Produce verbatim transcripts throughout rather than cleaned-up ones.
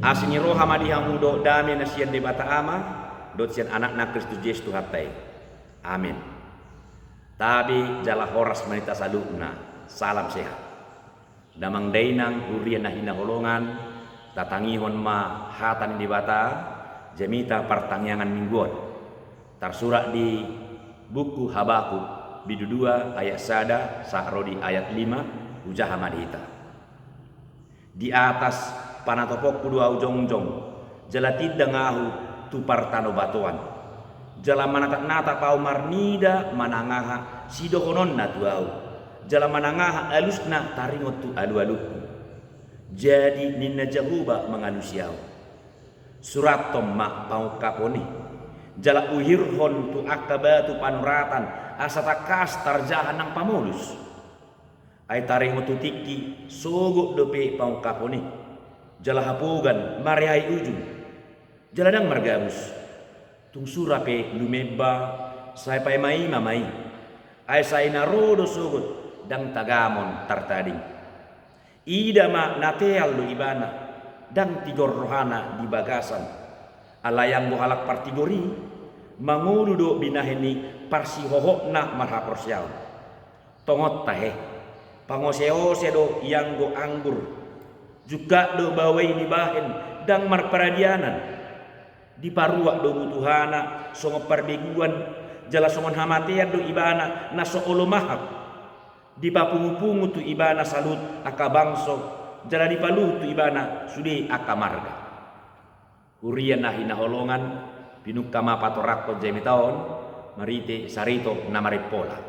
Asi ni roha ma di hamu dohot dame na sian Debata Ama dohot sian Anakna Kristus Jesus Tuhanta i. Amen. Tabe jala horas ma di hita saluhutna. Salam sehat. Damang dainang, huria na hinaholongan, tatangihon ma hata ni Debata, jamita partangiangan Minggu on. Tarsurat di buku Habakuk, bindu dua ayat sada sahat ro di ayat lima, hujaha ma di hita. Di atas panatoponku do ahu jongjong, jala tindang ahu tu partanobatoan. Jala manatap-natap ahu marnida manang aha sidohononna tu ahu, jala manang aha alusna taringot tu alualungku. Jadi ninna Jahowa mangalusi ahu: Surathon ma pangungkapon i, jala uhirhon tu angka batu panuratan, asa tangkas tarjaha nang pamolus. Ai taringot tu tingki, sogot dope pangungkapon i, jala hapogan marehai ujung, jala ndang margabus. Tung sura pe lumemba, sai paima-ima ma i. Ai sai na ro do sogot, ndang tagamon tartading. Ida ma na teal do ibana, ndang tigor rohana di bagasan. Alai anggo halak partigor i, mangolu do binahen ni parsihohotna marhaporseaon. Tongon tahe, pangoseose do ianggo anggur. Jungkat do baoa i dibahen, ndang marparadianan. Diparuak do butuhana songon parbeguan, jala songon hamatean do ibana na so olo mahap. Dipapungu-pungu tu ibana saluhut angka bangso, jala dipaluhut tu ibana sude angka marga. Huria na hinaholongan, pinungka ma patorangkon jamita on marhite sarito na marimpola.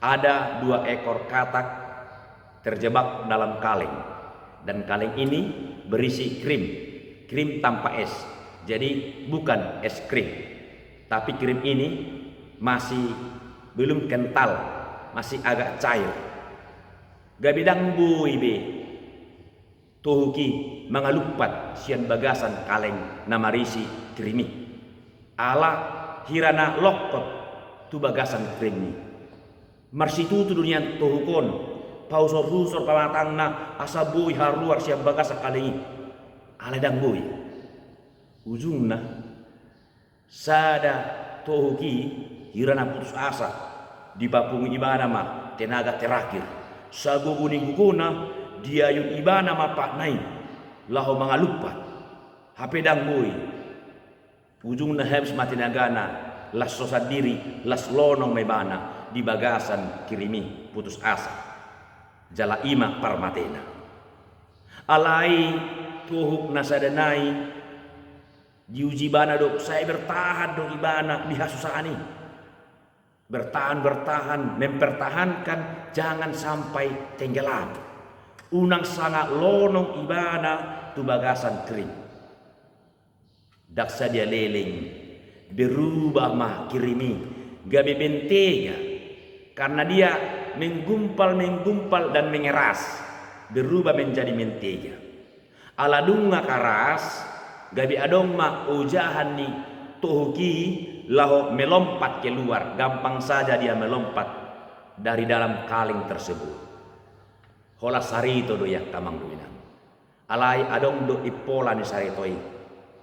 Ada dua ekor katak terjebak dalam kaleng, dan kaleng ini berisi krim, krim tanpa es. Jadi bukan es krim, tapi krim ini masih belum kental, masih agak cair. Gabe ndang boi be tohuk i mangalumpat sian bagasan kaleng na marisi krim i. Ala hira na longkot tu bagasan krim i. Marsitutu do nian tohuk on, pausor-usor pamatangna asa boi haruar sian bagasan kaleng i. Alai ndang boi. Ujungna, sada tohuk i hira na putus asa, dipapungu ibana ma tenaga terakhir. Sagogo ni gogona diayun ibana ma patna i laho mangalumpat. Hape ndang boi. Ujungna habis ma tenagana, las so sandiri, las lonong ma ibana di bagasan krim i, putus asa. Jala i ma parmatena. Alai tohuk na sada nai, diuji ibana do, sai bertahan do ibana di hasusaan i. Bertahan, bertahan, mempertahankan, jangan sampai tenggelam. Unang sanga lonong ibana tu bagasan krim. Ndang sadia leleng, berubah ma krim i gabe mentega. Karena dia menggumpal-menggumpal dan mengeras, berubah menjadi mentega. Ala dung na karas, gabe adong ma ojahan ni tohuk i laho melompat keluar, gampang saja dia melompat dari dalam kaleng tersebut. Holan sarito do i angka amang dohot inang. Alai adong do impola ni sarito i.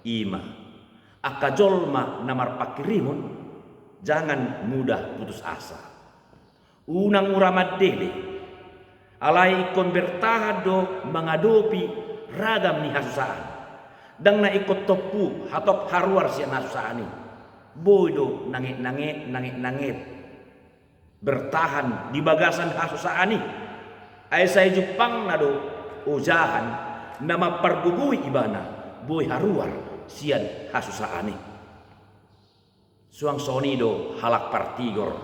I ma, angka jolma na marpangkirimon, jangan mudah putus asa. Unang mura mandele. Alai ingkon bertahan do mangadopi ragam ni hasusaan. Ndang na ingkon tompu hatop haruar sian hasusaan i. Boi do nanget-nanget, nanget-nanget. Bertahan di bagasan hasusaan i. Ai sai jumpangna do ojahan na mampargogoi ibana boi haruar sian hasusaan i. Suang songon i do halak partigor,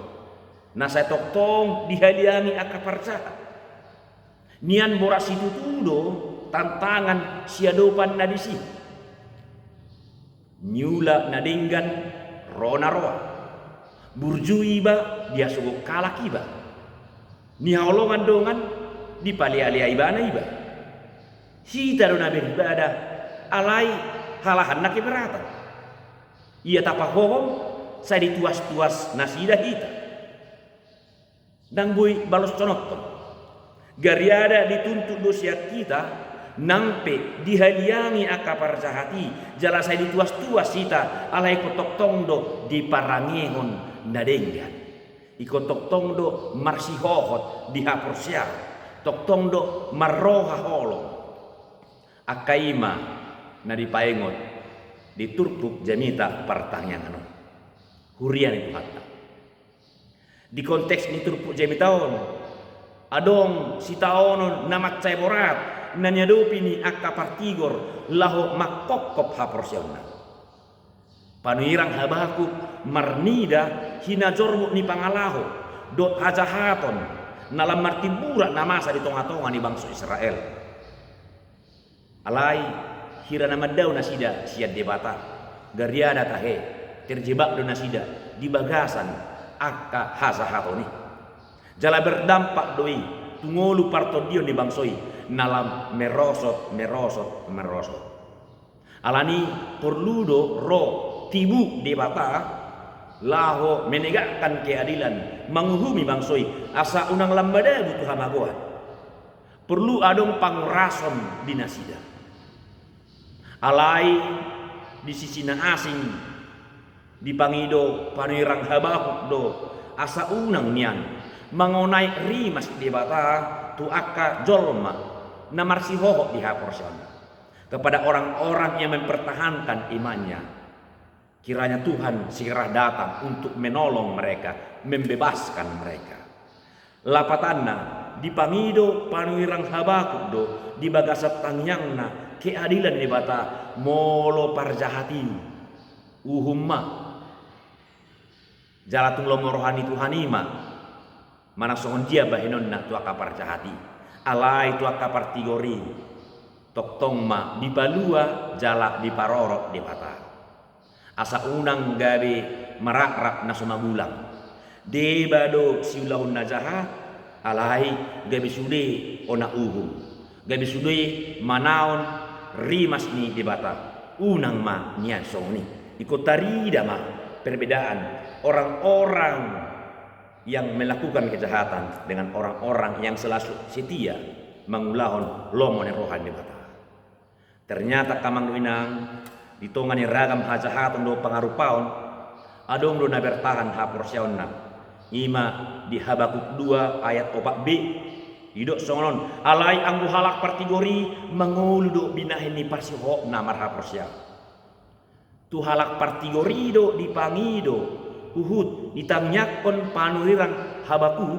na sai tongtong dihaliangi angka parjahat. Nian borat situtu do tantangan siadopan na disi. Niula na denggan, ro na roa. Burju iba, dihasogot halak iba. Nihaholongan dongan, dipalealea ibana iba. Hita do na beribadah, alai halahan na keberatan. Ia tapahohom, sai dituas-tuas nasida hita. Ndang boi baloshononhon. Gariada dituntut do sian hita, Nang pe dihaliangi angka parjahat i, jala sai dituas-tuas hita, alai ingkon tongtong do diparangehon na denggan. Ingkon tongtong do marsihohot di haporseaon, tongtong do marroha holong. Angka i ma na dipaingot di turpuk jamita partangiangan on. Huria ni Tuhanta. Di konteks ni turpuk jamita on, adong sitaonon na mansai borat na niadopi ni angka partigor laho mangkophop haporseaonna. Panurirang Habakuk marnida hinajorbut ni pangalaho dohot hajahaton na lam martimburak na masa di tonga-tonga ni bangso Israel. Alai hira na mandao nasida sian Debata, gariada tahe, terjebak do nasida di bagasan angka hajahaton i. Jala berdampak do i tu ngolu partondion ni bangso i na lam merosot, merosot, merosot. Alani porlu do ro tibu Debata laho menegakkan keadilan, manguhumi bangso i asa unang lam madabu tu hamagoan. Porlu adong pangurason di nasida. Alai di sisi na asing dipangido panurirang Habakuk do asa unang nian mangonai rimas Debata tu angka jolma na marsihohot di haporseaon, kepada orang-orang yang mempertahankan imannya. Kiranya Tuhan segera datang untuk menolong mereka, membebaskan mereka. Lapatanna, dipangido panurirang Habakuk do di bagasan tangiangna keadilan ni Debata molo parjahat i uhum ma. Jala tung lomo roha ni Tuhan i ma manang songon dia bahenonna tu angka parjahat i. Alai tu angka partigor i, tongtong ma dipalua jala diparorot Debata, asa unang gabe marakrap na so magulang. Deba do siulahon na jahat, alai gabe sude ona uhum, gabe sude manaon rimas ni Debata. Unang ma nian songon i. Ingkon tarida ma perbedaan orang-orang yang melakukan kejahatan dengan orang-orang yang selalu setia mangulahon lomo ni roha ni Debata. Ternyata angka amang dohot inang, di tonga ni ragam hajahaton dohot pangarupaon, adong do na bertahan haporseaonna. I ma di Habakuk dua ayat opat b, didok songon on: Alai anggo halak partigor i mangolu do binahen ni parsihohotna marhaporseaon. Tu halak partigor i do dipangido huhut ditangiangkon panurirang Habakuk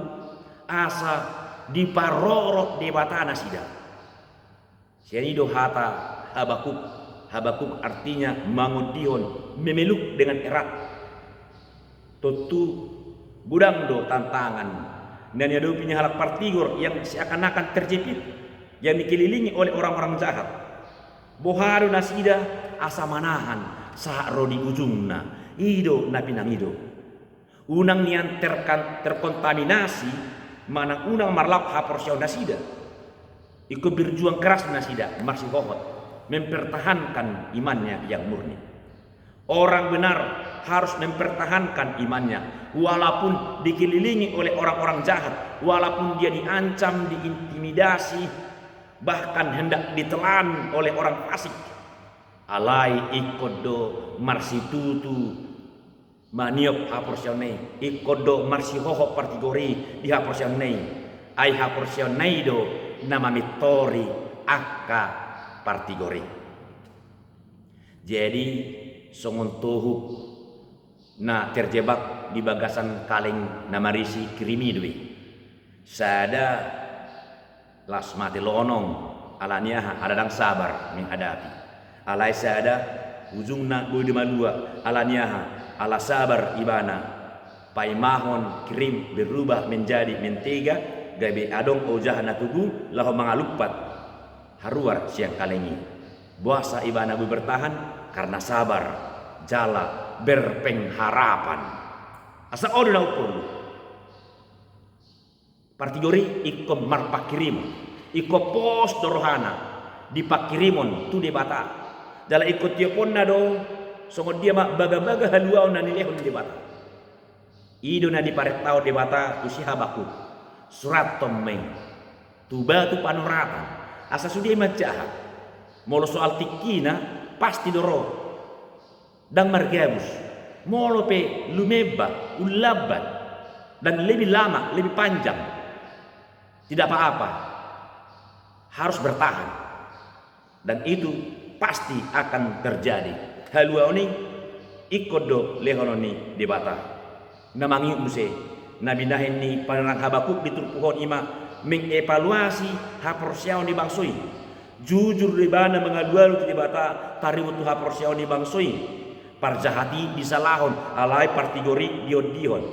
asa diparorot Debata nasida. Sian i do hata Habakuk. Habakuk artinya mangondihon, memeluk dengan erat. Tontu godang do tantangan na niadopi ni halak partigor yang seakan-akan terjepit, yang dikelilingi oleh orang-orang jahat. Boha do nasida asa manahan sahat ro di ujungna? I do na pinangido. Unang nian terkan-, terkontaminasi manang unang marlap haporseaon nasida. Ingkon berjuang keras nasida marsihohot mempertahankan imannya yang murni. Orang benar harus mempertahankan imannya walaupun dikelilingi oleh orang-orang jahat, walaupun dia diancam, diintimidasi, bahkan hendak ditelan oleh orang fasik. Alai ingkon do marsitutu maniop haporseaonna i, ingkon do marsihohot partigor i di haporseaonna i. Ai haporseaonna i do na mamintori angka partigor i. Jadi songon tohuk na terjebak di bagasan kaleng na marisi kirim i do i. Sada las mate lonong, ala ni aha? Ala ndang sabar menghadapi. Alai sada ujungna boi do malua, ala ni aha? Ala sabar ibana paimahon kirim berubah menjadi mentega, gabe adong ojahan na tubu laho mangalumpat haruar sian kaleng i. Boasa ibana boi bertahan? Karena sabar jala berpengharapan. Asa on do na umporlu. Partigor i ingkon marpangkirimon, ingkon pos do rohana di pangkirimon tu Debata. Jala ingkon tioponna do songon dia ma bagabaga haluaon na nilehon ni Debata. I do na diparentahon Debata tu si Habakuk: Surathon ma i tu batu panoratan, Asa sude manjaha. Molo soal tingkina, pasti do ro. Ndang margabus. Molo pe lumeba, ullambat, dan lebih lama, lebih panjang, tidak apa-apa. Harus bertahan. Dan itu pasti akan terjadi. Haluaon i ingkon do lehonon ni Debata. Na mangihut muse, na binahen ni panurirang Habakuk di turpuk on i ma mengevaluasi haporseaon ni bangso i. Jujur do ibana mangalualu tu Debata taringot tu haporseaon ni bangso i. Parjahat i disalahon, alai partigor i diondihon.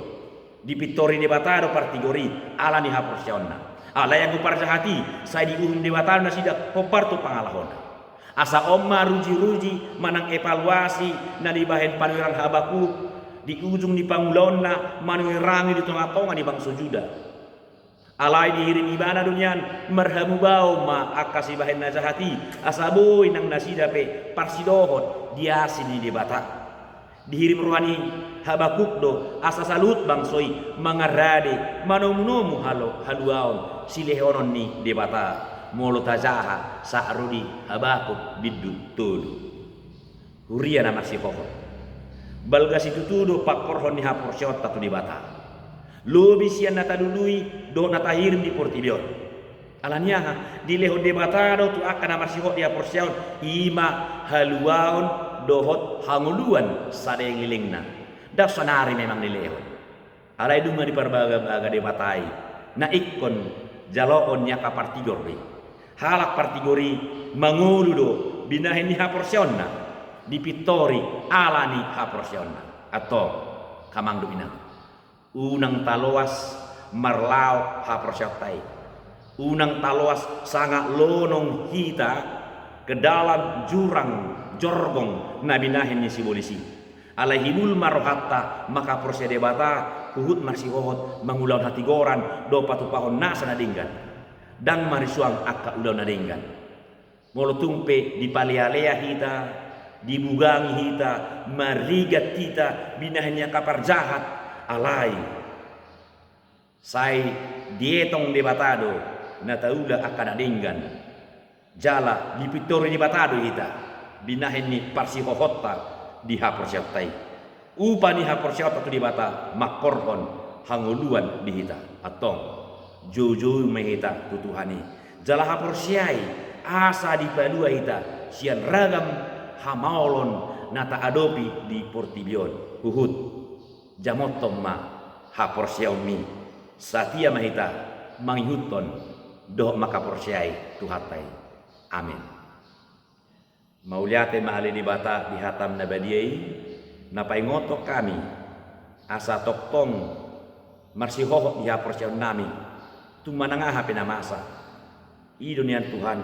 Dipintori Debata do partigor i ala ni haporseaonna. Alai anggo parjahat i, sai diuhum Debata do nasida hombar tu pangalahona. Asa on ma ruji-ruji manang evaluasi na dibahen panurirang Habakuk di ujung ni pangulaonna manurirang i di tonga-tonga ni bangso Juda. Alai dihirim ibana do nian marhamubaon ma angka sibahen na jahat i, asa boi nang nasida pe parsidohot di asi ni Debata. Dihirim roha ni Habakuk do asa saluhut bangso i mangarade manomu-nomu halo haluaon silehonon ni Debata. Molo tajaha sahat ro di Habakuk bindu tolu. Huria na marsihohot, balga situtu do pangkorhon ni haporseaonta tu Debata, lobi sian na talului dohot na tahirim di portibi on. Ala ni aha? Dilehon Debata do tu angka na marsihohot di haporseaon i ma haluaon dohot hangoluan sada lelengna. Ndang sonari memang dilehon. Alai nunga diparbaga-baga Debata i na ingkon jaloon ni angka partigor do i. Halak partigor i mangolu do binahen ni haporseaonna, dipintori ala ni haporseaonna. Antong, amang dohot inang, unang taloas marlaok haporseaonta i. Unang taloas sanga lonong hita ke dalam jurang jorgong na binahen ni sibolis i. Alai hibul ma rohanta mangkaporsea Debata, huhut marsihohot mangulahon hatigoran dohot patupahon nasa na denggan. Ndang marisuang angka ulaon na denggan. Molo tung pe dipalea-lea hita, dibugangi hita, marigat hita binahen ni angka parjahat, alai sai dietong Debata do na taula angka na denggan. Jala dipintori Debata do hita binahen ni parsihohonta di haporseaonta i. Upa ni haporseaonta tu Debata mangkorhon hangoluan di hita. Antong, joujou ma hita tu Tuhan i jala haporseai, asa dipalua hita sian ragam hamaolon na taadopi di portibi on. Huhut jamothon ma haporseaonmi. Satia ma hita mangihuthon dohot mangkaporseai Tuhanta i. Amen. Mauliate ma ale Debata di hatam na badia i, na paingothon hami asa tongtong marsihohot di haporseaonnami tu manang aha pe na masa. I do nian Tuhan,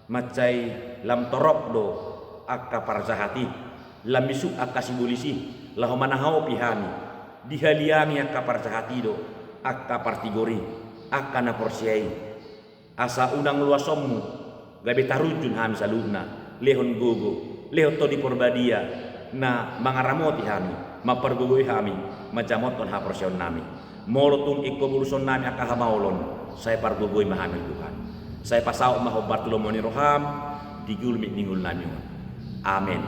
mansai lam torop do angka parjahat i, lam bisuk angka sibolis i laho manangaopi hami. Dihaliangi angka parjahat i do angka partigor i, angka na porsea i. Asa unang loasonmu gabe tarunjun hami saluhutna. Lehon gogo, lehon Tondi Porbadia na mangaramoti hami, mampargogoi hami manjamothon haporseaonnami. Molo tung ingkon bulusonnami angka hamaolon, sai pargogoi ma hami Tuhan. Sai pasaut ma hombar tu lomo ni roham di gulmit ni ngolunami on. Amen.